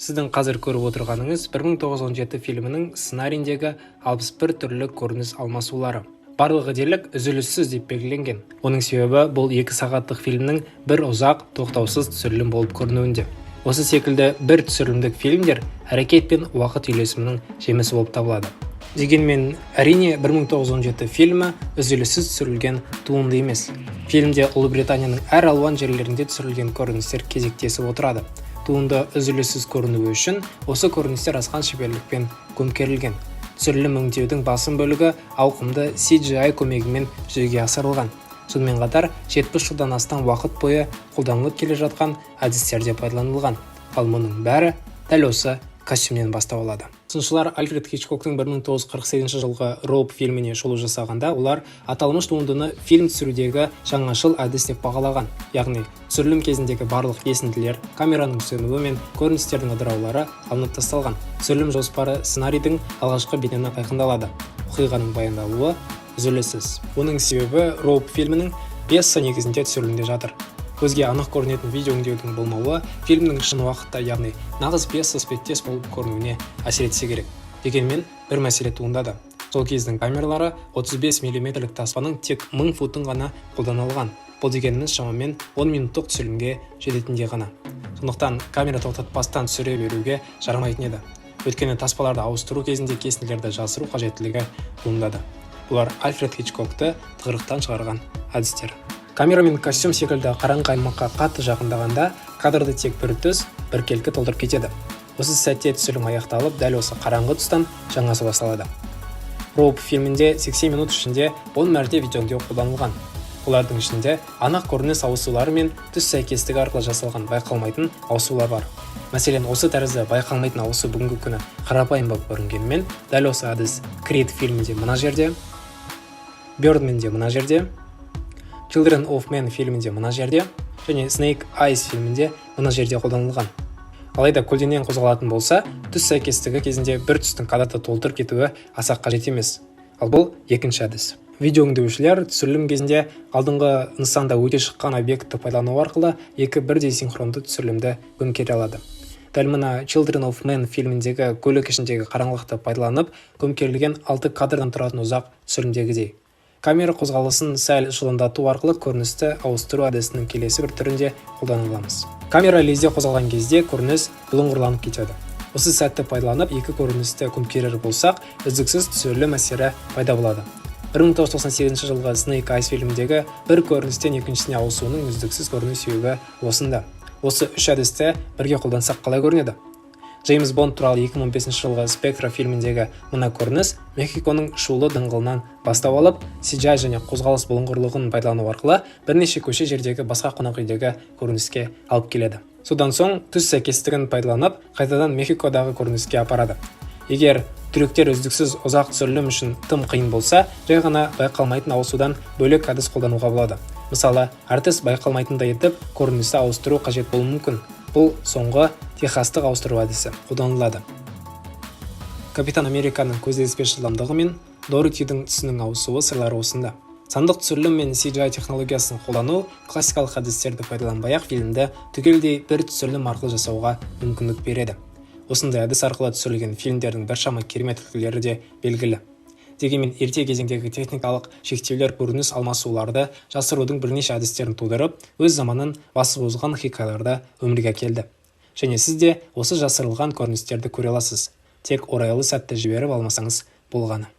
Сіздің қазір көріп отырғаныңыз 1917 фильмінің сценарийіндегі 61 түрлі көрініс алмасулары. Барлығы дерлік үзіліссіз деп белгіленген. Оның себебі бұл 2 сағаттық фильмнің бір ұзақ, тоқтаусыз түсірілім болып көрінуінде. Осы секілді бір түсірілімдік фильмдер әрекет пен уақыт үйлесімінің жемісі болып табылады. Дегенмен, әрине, 1917 фильмі үзіліссіз түсірілген туынды емес. Фильмде Ұлыбританияның әр алуан жерлерінде түсірілген көріністер кезектесіп отырады. Туынды үзіліссіз көрінуі үшін осы көріністер асқан шеберлікпен көмкерілген. Түсірілім өңдеудің басым бөлігі ауқымды CGI көмегімен жүзеге асырылған. Сонымен қатар 70 жылдан астам уақыт бойы қолданылып келе жатқан әдістер де пайдаланылған. Ал мұның бәрі дәл осы костюмнен бастау алады. Сыншылар Альфред Хичкоктың 1948 жылғы «Роуп» фильміне шолу жасағанда, олар аталмыш туындыны фильм түсірудегі жаңашыл әдіс деп бағалаған. Яғни түсірілім кезіндегі барлық кесінділер, камераның сөнуі мен көріністердің ыдыраулары алынып тасталған. Түсірілім жоспары сценарийдің алғашқы бетінен айқындалады. Оқиғаның баяндалуы үзіліссіз. Оның себебі «Роуп» фильмінің пьеса негізінде түсірілімде жатыр. Көзге анық көрінетін видео өңдеудің болмауы фильмнің шын уақытта, яғни нағыз пьеса іспеттес болып көрінуіне әсер етсе керек. Дегенмен бір мәселе туындады. Сол кездің камералары 35 миллиметрлік таспаның тек 1000 футын ғана қолдана алған. Бұл дегеніміз шамамен 10 минуттық түсірілімге жететіндей ғана. Сондықтан камера тоқтатпастан түсіре беруге жарамайтын еді, өйткені таспаларды ауыстыру кезінде кесінділерді жасыру қажеттілігі туындады. Бұлар Альфред Хичкокты тығырықтан шығарған әдістер. Камера мен костюм секілді қараңғы аймаққа қатты жақындағанда, кадрды тек бір түс біркелкі толтырып кетеді. Осы сәтте түсірілім аяқталып, дәл осы қараңғы тұстан жаңасы басталады. «Роуп» фильмінде 80 минут ішінде 10 мәрте видеоөңдеу қолданылған. Олардың ішінде анық көрініс ауысулары мен түс сәйкестігі арқылы жасалған байқалмайтын ауысулар бар. Мәселен, осы тәрізді байқалмайтын ауысу бүгінгі күні қарапайым болып көрінгенімен, дәл осы әдіс «Крид» фильмінде мына жерде, «Бёрдменде» мына жерде, «Children of Men» фильмінде мына жерде және «Snake Eyes» фильмінде мына жерде қолданылған. Алайда көлденең қозғалатын болса, түс сәйкестігі кезінде бір түстің кадрды толтырып кетуі аса қажет емес. Ал бұл екінші әдіс. Видео өңдеушілер түсірілім кезінде алдыңғы нысанда өте шыққан объектті пайдалану арқылы екі бірдей синхронды түсірілімді көмкере алады. Дәл мына «Children of Men» фильміндегі көлік ішіндегі қараңғылықты пайдаланып көмкерілген алты кадрдан тұратын ұзақ түсірілімдегідей. Камера қозғалысын сәл жылдамдату арқылы көріністі ауыстыру әдісінің келесі бір түрінде қолдана аламыз. Камера лезде қозғалған кезде көрініс бұлыңғырланып кетеді. Осы сәтті пайдаланып, екі көріністі көмкерер болсақ, үздіксіз түсірілім әсері пайда болады. 1998 жылғы «Snake Eyes» фильміндегі бір көріністен екіншісіне ауысуының үздіксіз көріну себебі осында. Осы үш әдісті бірге қолдансақ, қалай көрінеді? Джеймс Бонд туралы 2015 жылғы «Спектра» фильміндегі мына көрініс Мехиконың шулы даңғылынан бастау алып, CGI және қозғалыс бұлыңғырлығын пайдалану арқылы бірнеше көше жердегі басқа қонақ үйдегі көрініске алып келеді. Содан соң түс сәйкестігін пайдаланып, қайтадан Мехикодағы көрініске апарады. Егер трюктер үздіксіз ұзақ түсірілім үшін тым қиын болса, жай ғана байқалмайтын ауысудан бөлек әдіс қолдануға болады. Мысалы, әртіс байқалмайтындай етіп көріністі ауыстыру қажет болуы мүмкін. Бұл соңғы техастық ауыстыру әдісі қолданылады. Капитан Американың көз ілеспес жылдамдығы мен Доротидің түсінің ауысуы сырлары осында. Сандық түсірілім мен CGI технологиясын қолдану классикалық әдістерді пайдаланбай-ақ фильмді түгелдей бір түсірілім арқылы жасауға мүмкіндік береді. Осындай әдіс арқылы түсірілген фильмдердің біршама керемет үлгілері де белгілі. Дегенмен ерте кезеңдегі техникалық шектеулер көрініс алмасуларды жасырудың бірнеше әдістерін тудырып, өз заманын басып озған хикаяларды өмірге әкелді. Және сіз де осы жасырылған көріністерді көре аласыз, тек орайлы сәтті жіберіп алмасаңыз болғаны.